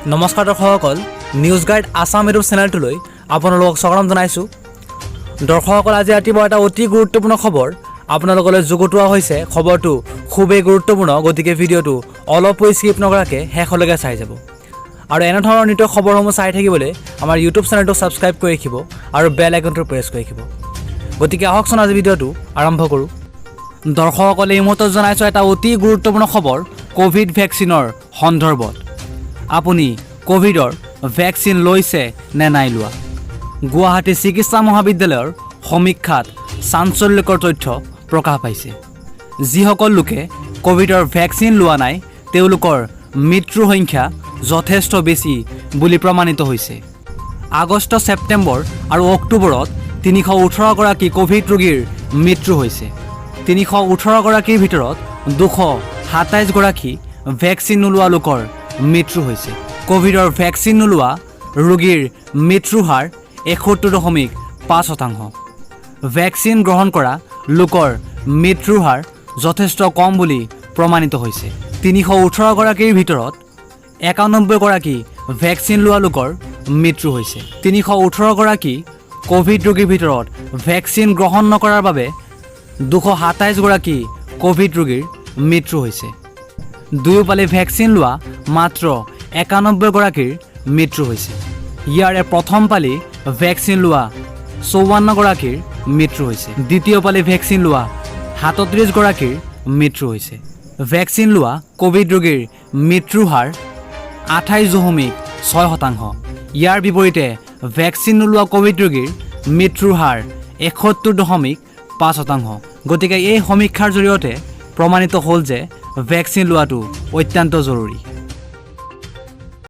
নমস্কাৰ দৰ্শকসকল, news guide Assam YouTube চেনেলটোলৈ আপোনালোকক স্বাগতম জনাইছোঁ। দৰ্শকসকল, আজি ৰাতিপুৱা এটা অতি গুৰুত্বপূৰ্ণ খবৰ আপোনালোকলৈ যুগুতোৱা হৈছে। খবৰটো খুবেই গুৰুত্বপূৰ্ণ, গতিকে ভিডিঅ'টো অলপো স্কিপ নকৰাকৈ শেষলৈকে চাই যাব আৰু এনেধৰণৰ নিতৌ খবৰসমূহ চাই থাকিবলৈ আমাৰ ইউটিউব চেনেলটো ছাবস্ক্ৰাইব কৰি ৰাখিব আৰু বেল আইকনটো প্ৰেছ কৰি ৰাখিব। গতিকে আহকচোন, আজি ভিডিঅ'টো আৰম্ভ কৰোঁ। দৰ্শকসকলে, এই মুহূৰ্তত জনাইছোঁ এটা অতি গুৰুত্বপূৰ্ণ খবৰ ক'ভিড ভেকচিনৰ সন্দৰ্ভত। আপুনি ক'ভিডৰ ভেকচিন লৈছে নে নাই লোৱা? গুৱাহাটী চিকিৎসা মহাবিদ্যালয়ৰ সমীক্ষাত চাঞ্চল্যকৰ তথ্য প্ৰকাশ পাইছে। যিসকল লোকে ক'ভিডৰ ভেকচিন লোৱা নাই, তেওঁলোকৰ মৃত্যুৰ সংখ্যা যথেষ্ট বেছি বুলি প্ৰমাণিত হৈছে। আগষ্ট, ছেপ্টেম্বৰ আৰু অক্টোবৰত 318গৰাকী ক'ভিড ৰোগীৰ মৃত্যু হৈছে। 318গৰাকীৰ ভিতৰত 227গৰাকী ভেকচিন নোলোৱা লোকৰ মৃত্যু হৈছে। ক'ভিডৰ ভেকচিন নোলোৱা ৰোগীৰ মৃত্যুৰ হাৰ 71.5%। ভেকচিন গ্ৰহণ কৰা লোকৰ মৃত্যুৰ হাৰ যথেষ্ট কম বুলি প্ৰমাণিত হৈছে। 318গৰাকীৰ ভিতৰত 91গৰাকী ভেকচিন লোৱা লোকৰ মৃত্যু হৈছে। 318গৰাকী ক'ভিড ৰোগীৰ ভিতৰত ভেকচিন গ্ৰহণ নকৰাৰ বাবে 227গৰাকী ক'ভিড ৰোগীৰ মৃত্যু হৈছে। দুয়োপালি ভেকচিন লোৱা মাত্ৰ 91গৰাকীৰ মৃত্যু হৈছে। ইয়াৰে প্ৰথম পালি ভেকচিন লোৱা 54গৰাকীৰ মৃত্যু হৈছে। দ্বিতীয় পালি ভেকচিন লোৱা 37গৰাকীৰ মৃত্যু হৈছে। ভেকচিন লোৱা ক'ভিড ৰোগীৰ মৃত্যুৰ হাৰ 28.6%। ইয়াৰ বিপৰীতে ভেকচিন নোলোৱা ক'ভিড ৰোগীৰ মৃত্যুৰ হাৰ 71.5%। গতিকে এই সমীক্ষাৰ জৰিয়তে প্ৰমাণিত হ'ল যে ভেকচিন লোৱাটো অত্যন্ত জৰুৰী।